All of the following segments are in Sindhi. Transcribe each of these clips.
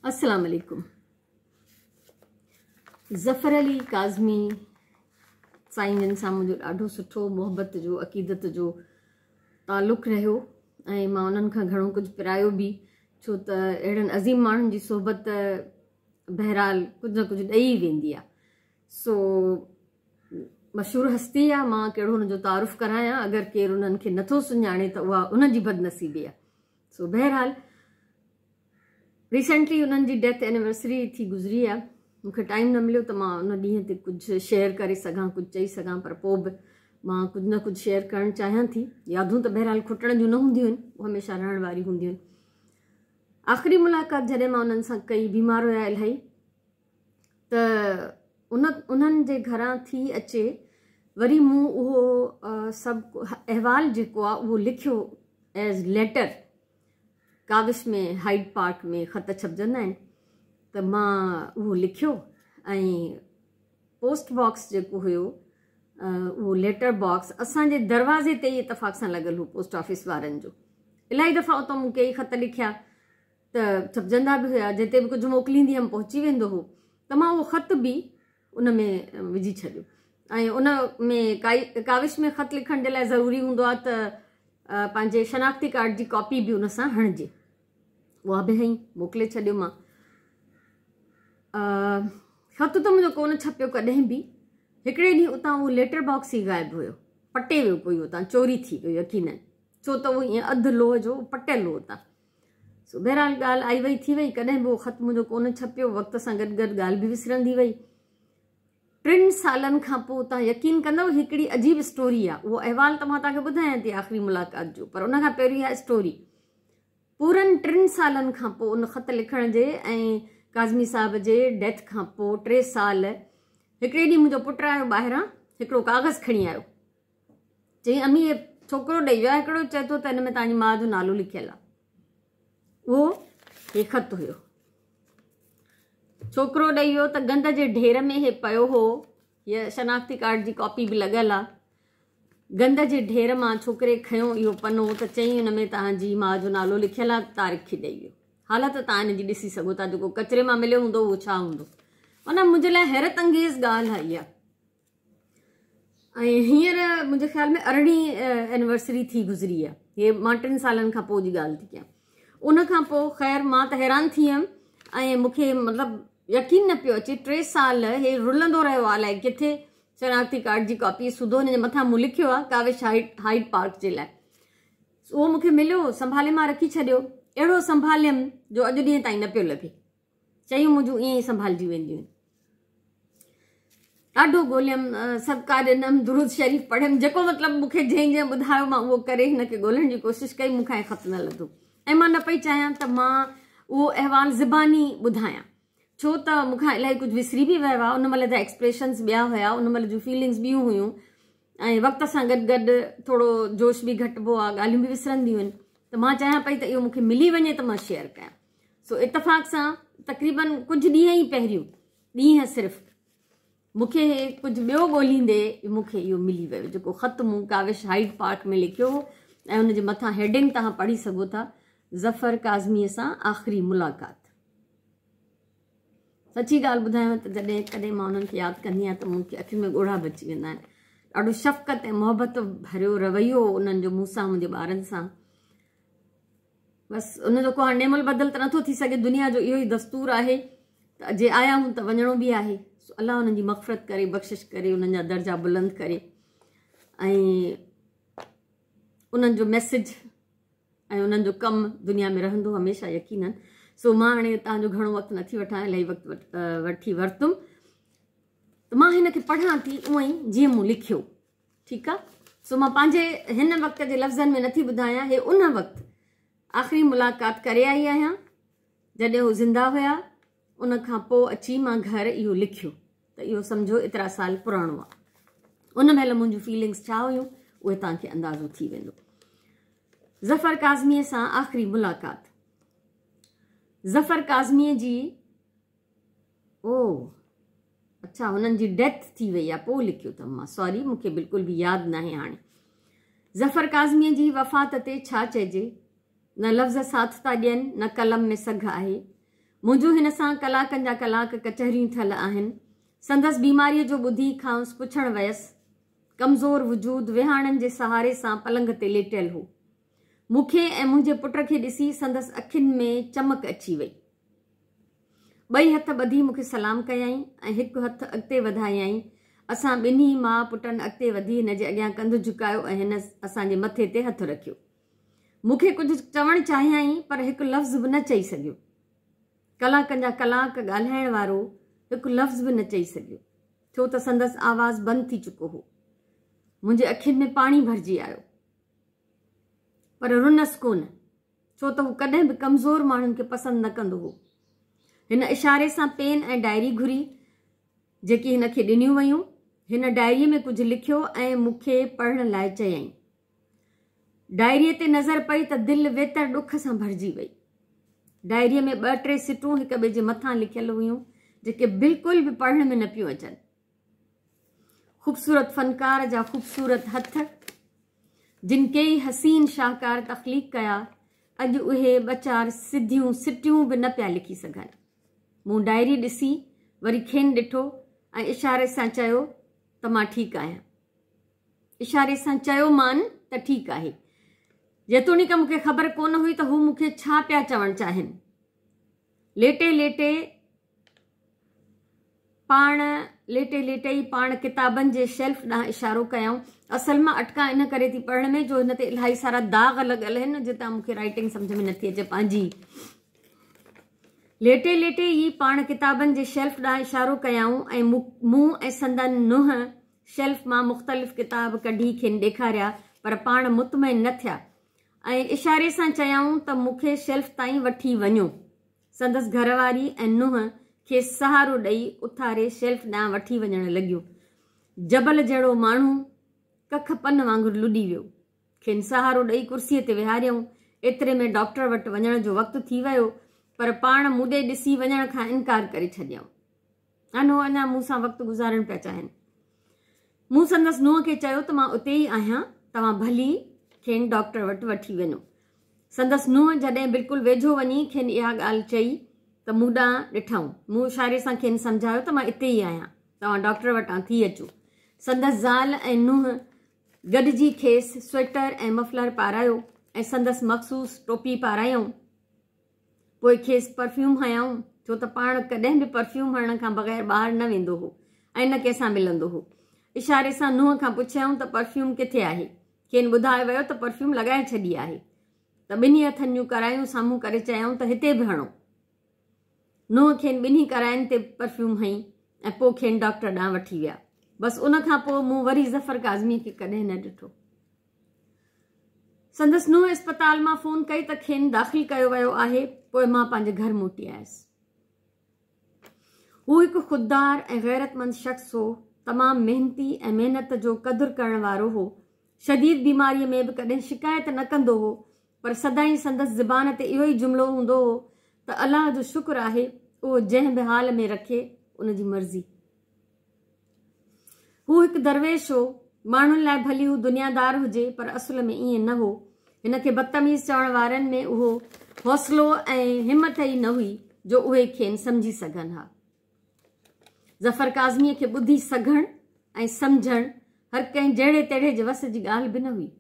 السلام عليڪم ظفر علي ڪاظمي سائين جن سان منهنجو ڏاڍو سٺو محبت جو عقيدت جو تعلق رهيو ۽ مان انهن کان گهڻو ڪجهه پرايو به ڇو ته اهڙن عظيم ماڻهن جي صحبت بهرحال ڪجهه نه ڪجهه ڏئي ويندي آهي سو مشهور هستي آهي مان ڪهڙو ان جو تعارف ڪرايان اگر ڪير انهن کي نٿو سڃاڻي ته اها ان جي بدنصيبي آهي سو بهرحال ريسينٽلي انهن جي ڊيٿ اينيورسري ٿي گذري آ مون کي ٽائيم نه مليو ته مان ان ڏينهن تي ڪجهه شيئر ڪري سگهان ڪجهه چئي سگهان پر پوء به مان ڪجهه نه ڪجهه شيئر ڪرڻ چاهيان ٿي يادون ته بهرحال کٽڻ جون نه هونديون آهن اهي هميشه رهڻ واري هونديون آهن آخري ملاقات جڏهن مان انهن سان ڪئي بيمار هيا الاهي ته ان انهن جي گهران ٿي اچي وري مون اهو سڀ احوال جيڪو آ اهو لکيو ايز ليٽر ڪاوش ۾ هائيڊ پارڪ ۾ خط ڇپجندا آهن ته مان اهو لکيو ۽ پوسٽ باڪس جيڪو هيو اهو ليٽر باڪس اسان جي دروازي تي ئي اتفاق سان لڳل هو پوسٽ آفيس وارن جو الاهي دفعا اتان مون ڪيئي خط لکيا ته ڇپجندا به هيا جتي به ڪجهه موڪليندي هيم پهچي ويندو هو ته مان اهو خط به ان ۾ وجهي ڇڏيو ۽ ان ۾ ڪاوش ۾ خط لکڻ جي لاء ضروري هوندو آهي ته پنهنجي شناختي ڪارڊ جي ڪاپي به ان سان هڻجي اها به هنئي موڪلي ڇڏيو مان خط ته منهنجو ڪونه ڇپيو ڪڏهن به هڪڙي ڏينهن اتان اهو ليٽر باڪس ئي غائب هيو پٽي ويو ڪوئي اتان چوري ٿي ويو يقينن ڇو ته اهو ائين اڌ لوهه جو پٽيل هو اتان سو بهرحال ڳالهه آئي وئي ٿي وئي ڪڏهن به اهو خط منهنجو ڪونه ڇپيو وقت سان گڏ گڏ ڳالهه به وسرندي وئي ٽن سالن کان پوء توهان يقين ڪندؤ هڪڙي عجيب اسٽوري آهي اهو احوال ته مان توهان کي ٻڌايان ٿي آخري ملاقات جو پر ان کان پهرين اها اسٽوري پورن ٽن سالن کان پوء ان خط لکڻ جي ۽ ڪاظمي صاحب جي ڊيٿ کان پوء ٽي سال هڪڙي ڏينهن منهنجو پٽ آيو ٻاهران هڪڙو ڪاغذ کڻي آيو چيائين امي هي ڇوڪرو ڏئي ويو آهي هڪڙو چئي ٿو ته هن ۾ توهان جي ماء جو نالو لکيل آهي اهو هي خط هيو ڇوڪرو ڏئي ويو ته گند جي ڍير ۾ هي پيو هو هي شناختي ڪارڊ جي ڪاپي به لڳل آهي گند جي ڍير مان ڇوڪري کنيو اهو پنو ته چيائين ان ۾ توهان جي ماء جو نالو لکيل آهي طارق کي ڏئي ويو حالت توهان هن جي ڏسي سگهو ٿا جيڪو ڪچري مان مليو هوندو اهو ڇا هوندو معنيٰ منهنجي لاء حيرت انگيز ڳالهه آهي اها ۽ هينئر منهنجي خيال ۾ ارڙهين اينيورسري ٿي گذري آهي هي مان ٽن سالن کان پوء جي ڳالهه ٿي ڪيان ان کان پوء خير مان ته حيران ٿي ويم ۽ مون کي مطلب يقين نه پيو اچي ٽي سال هي رلندو رهيو آهي الائي ڪٿي شناختي ڪارڊ جي ڪاپي سوڌو هن جي مٿان مون لکيو آهي ڪاوش هائيڊ هائيڊ پارڪ جي لاء اهو مون کي مليو سنڀالي مان رکي ڇڏيو اهڙو سنڀاليم جو اڄ ڏينهن تائين نه پيو لڀي شيون منهنجون ائين ئي سنڀالجي وينديون آهن. ڏاڍو ڳوليم، صدقا ڏنم، درود شريف پڙهيم، جيڪو مطلب مون کي جنهن جنهن ٻڌايو مان اهو ڪري هن کي ڳولڻ جي ڪوشش ڪئي، مون کان هي خط نه لڌو ۽ مان نه پئي چاهيان ته مان اهو احوال زباني ٻڌايان ڇو ته مون کان الاهي ڪجهه وسري به ويو آهي، ان مهل جا ايڪسپريشنز ٻيا هيا، ان مهل جون فيلنگز ٻيون هيون ۽ وقت سان گڏ گڏ ٿورو جوش به گهٽبو آهي، ڳالهيون به وسرنديون آهن ته مان چاهيان پئي ته اهو مون کي ملي وڃي ته مان شيئر ڪيان. سو اتفاق سان تقريبن ڪجهه ڏينهن ئي پهريون ڏينهن صرف مون کي ڪجهه ٻيو ڳولهيندي مون کي اهو ملي ويو جيڪو خط مون ڪاوش هائيڊ پارڪ ۾ لکيو هو ۽ ان جي مٿان هيڊنگ توهان پڙهي سگهو ٿا ظفر ڪاظميء سان آخري ملاقات. سچي ڳالهه ٻڌايان ته جڏهن ڪڏهن مان انهن کي ياد ڪندي آهيان ته مون کي اکين ۾ ڳوڙها به اچي ويندا آهن ڏاڍو شفقت ۽ محبت ڀريو رويو انهن جو مون سان منهنجي ٻارن سان بس ان جو ڪو هاڻي نعم البدل ته نٿو ٿي سگهي دنيا جو اهو ئي دستور آهي ته جي آيا هون ته وڃڻو به آهي سو الله انهن جي مغفرت ڪري بخشش ڪري انهن جا درجا بلند ڪري ۽ انهن جو ميسج ۽ انهن جو ڪم دنيا ۾ رهندو هميشه يقينن سو مان هاڻي توهان جو گهڻو وقت نٿي وٺان الاهي وقت وٺي ورتم ته مان هن کي پڙهان ٿي اونئي جيئن مون لکيو ٺيڪ آ سو مان پنهنجي هن وقت جي لفظن ۾ نٿي ٻڌايان هي ان وقت آخري ملاقات ڪري آئي آهيان جڏهن هو زنده هيا ان کان پوء اچي مان گهر اهو لکيو ته اهو سمجهو ايترا سال پراڻو آ ان مهل منهنجون فيلنگس ڇا هيون اهي توهان کي اندازو ٿي ويندو ظفر ڪاظمي سان آخري ملاقات ظفر ڪاظمي جي او اڇا هنن جي ڊيٿ ٿي وئي آ پوء لکيو اٿم مان سوري مون کي بلڪل به ياد ناهي هاڻي ظفر ڪاظمي جي وفات تي ڇا چئجي نه لفظ ساٿ ٿا ڏين نه قلم ۾ سگهه آهي. منهنجون هن سان ڪلاڪن جا ڪلاڪ ڪچهريون ٿيل آهن. سندس بيماريء جو ٻڌي کانئس پڇڻ ويس. ڪمزور وجود ويهاڻن جي سهاري سان پلنگ تي ليٽيل هو. مون کي ۽ منهنجي پٽ کي ڏسي سندس اکين ۾ چمڪ اچي وئي. ٻئي هٿ ٻڌي مون کي سلام ڪيائين ۽ هڪ هٿ اڳتي وڌايائين. اسان ٻنهي ماء پٽن اڳتي وڌي هن جي اڳيان ڪنڌ جهڪايو ۽ هن اسان جي مٿي تي هٿ رکيو. مون کي ڪجهه چوڻ چاهيائين پر هڪ لفظ به نه چئي سگهيو. ڪلاڪن جا ڪلاڪ ڳالهائڻ وارو هڪ لفظ به نه چئي سگهيو، ڇو ته سندس آواز بند ٿي چڪو هو. منهنجي اکين ۾ پاڻي ڀرجي آيو. پر رنس ڪونه، ڇو ته هو ڪڏهن به ڪمزور ماڻهن کي پسند نه ڪندو هو. هن اشاري سان پين ۽ ڊائري گهري، جيڪي هن کي ڏنيون ويون. هن ڊائريء ۾ ڪجهه لکيو ۽ مون کي پڙهڻ لاء چيائين. ڊائريء تي نظر پئي ته دل ويتر ڏک سان ڀرجي وئي. ڊائريء ۾ ٻه ٽي سٽون هڪ ٻئي جي مٿان لکيل هيون، جيڪي بلڪل به پڙهڻ ۾ نه پيون اچن. خوبصورت فنڪار جا خوبصورت هٿ، جن ڪيئي حسين شاهڪار تخليق ڪيا، اڄ اهي ٻه چار سڌيون سٽيون به نه پيا لکي سگهن. مون ڊائري ڏسي وري کين ڏٺو ۽ اشاري سان چيو ته مان ٺيڪ آهيان. اشاري سان چيومان ته ٺيڪ آهي. جيتوڻيڪ مون کي خبر ڪونه هئي ته هو مون کي ڇا پيا چوڻ چاهين. ليٽي ليٽي پاڻ ليٽي ليٽي ئي پاڻ ڪتابن جي شيلف ڏانهن اشارو ڪيائون. اصل مان اٽڪان ان ڪري ٿي پڙهڻ ۾ جو هن تي الاهي سارا داغ لڳل آهن جتان مون کي رائٽنگ سمجهه ۾ نٿي اچي پنهنجي. ليٽي ليٽي ئي پاڻ ڪتابن جي شيلف ڏانهن اشارو ڪيائون ۽ مون ۽ سندن نونهن شيلف مان مختلف ڪتاب ڪڍي کين ڏيکاريا پر پاڻ مطمئن نه ٿيا ۽ اشاري سان چيائون ته مون کي شيلف تائين وٺي وڃو. سندس گهر واري ۽ نونهن کيس سهارو ڏئي اٿاري شيلف ڏانهن وٺي وڃڻ لڳيون. جبل جهڙو ماڻهو ڪک پن وانگر لڏي ويو. کين سهارو ڏئي ڪرسيء تي ويهاريائون. ايتري ۾ ڊاڪٽر وٽ وڃڻ جو وقت ٿي ويو، پر پاڻ مون ڏي ڏسي وڃڻ کان انڪار ڪري ڇڏيائون. هو اڃا مون سان وقت گذارڻ پيا چاهين. مون سندس نونهن کي چيو ته مان اتي ئي آهيان، توهان ڀلي کين ڊاڪٽر وٽ وٺي وڃو. سندس نونهن جڏهن بلڪل ويجهو وڃي کين اها ڳالهه چئي ته مون ڏانهن ڏٺائون. مون اشاري سان کين سمجهايو ته مان اتي ئي آهيان، توهان ڊاڪٽر وٽان ٿي اچو. سندس زال ۽ نونهن گڏجي کيس سوئيٽر ۽ مفلر پارايو ۽ سندس مخصوص ٽوپي پارايائون. پوء کيس پرفيوم هنيائون، ڇو ته پاڻ ڪڏهن به پرفيوم هڻڻ کان بغير ٻاهر نه ويندو هو ۽ نه ڪنهن سان ملندو هو. اشاري سان نونهن کان پڇيائون ته پرفيوم ڪٿي آهي؟ کين ٻڌايو ويو ته پرفيوم لڳائي ڇڏي آهي. ته ٻنهي هٿن جون ڪرايون سامهون ڪري چيائون ته هتي به هڻو. نونهن کين ٻنهي ڪراين تي پرفيوم هنئي ۽ پوء کين ڊاڪٽر ڏانهن وٺي ويا. بس ان کان پوء مون وري ظفر ڪاظميء کي ڪڏهن نه ڏٺو. سندس نونهن اسپتال مان فون ڪئي ته کين داخل ڪيو ويو آهي، پوء مان پنهنجي گهر موٽي آيس. هو هڪ خوددار ۽ غيرتمند شخص هو، تمام محنتي ۽ محنت جو قدر ڪرڻ وارو هو. شديد بيماريء ۾ به ڪڏهن شڪايت نه ڪندو هو، پر سدائين سندس زبان تي اهو ئي جملو هوندو هو ته الله جو شڪر آهي، اهو جنهن به حال ۾ رکي، ان جي مرضي. هو هڪ درويش هو. ماڻهن لاء ڀلي هو دنيادار هجي پر اصل ۾ ائين نه هو. هن کي بدتميز چوڻ وارن ۾ اهو حوصلو ۽ همٿ ئي نه هئي جو اهي کين سمجهي سگهن ها. ظفر ڪاظميء کي ٻڌي سگهڻ ۽ سمجهڻ هر ڪنهن جهڙي تهڙي جي وس جي ڳالهه به نه هئي.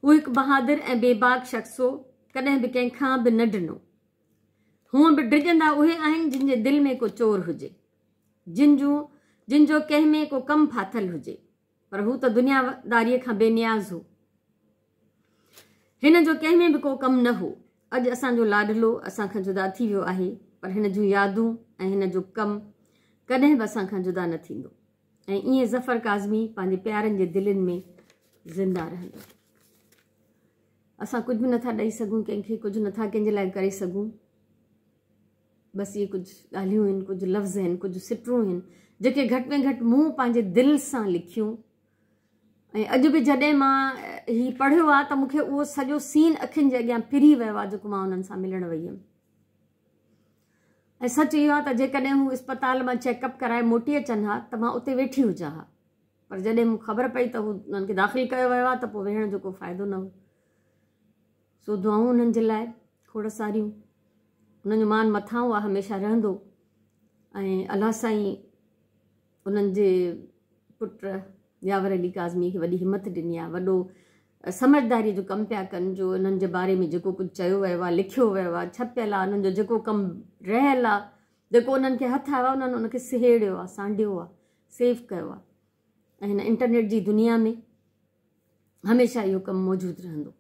هو هڪ بهادر ۽ بيباڪ شخص هو. ڪڏهن به ڪنهن کان به نه ڊنو. هونء به ڊڄندا اهي آهن جن جي دل ۾ ڪو چور هجي، جن جون جن جو ڪنهن ۾ ڪو ڪم ڦاٿل هجي، پر هو ته دنيا داريء کان بي نياز هو. هن جو ڪنهن ۾ به ڪو ڪم نه هو. اڄ اسان جو لاڏلو اسان کان جدا ٿي ويو آهي، پر هن جون يادون ۽ هن جو ڪم ڪڏهن به اسان کان جدا نه ٿيندو ۽ ائين ظفر ڪاظمي پنهنجي پيارن جي دلين ۾ زنده رهندو. اسان ڪجهه به نٿا ڏئي سگهون ڪنهن کي ڪجهه نٿا ڪنهن جي لاء ڪري سگهون بس اهي ڪجهه ڳالهيون آهن ڪجهه لفظ آهن ڪجهه سٽون آهن جيڪي گهٽ ۾ گهٽ مون پنهنجي دل سان لکيون ۽ اڄ به جڏهن مان هي پڙهيو آهي ته مونکي اهو سڄو سين اکين جي اڳيان ڦري ويو آهي جيڪو مان انهن سان ملڻ وئي هيم ۽ سچ اهو آهي ته جيڪڏهن هو اسپتال مان چيڪ اپ ڪرائي موٽي اچن ها ته مان اتي ويٺي هجان ها پر جڏهن مون خبر پئي ته هو انهن کي داخل ڪيو ويو آهي ته پوء ويهڻ جو ڪو فائدو نه هو. سو دعائون انهن جي لاء کوڙ ساريون. انهن جو مان مٿانهون آهي هميشه رهندو ۽ الله سائين انهن جي پٽ ياور علي ڪاظمي کي وڏي همت ڏني آهي وڏو سمجهداري جو ڪم پيا ڪن جو انهن جي باري ۾ جيڪو ڪجهه چيو ويو آهي لکيو ويو آهي ڇپيل آهي انهن جو جيڪو ڪم رهيل آهي جيڪو انهن کي هٿ آيو آهي انهن ان کي سهيڙيو آهي سانڍيو آهي سيو ڪيو آهي ۽ هن انٽرنيٽ جي دنيا ۾ هميشه اهو ڪم موجود رهندو.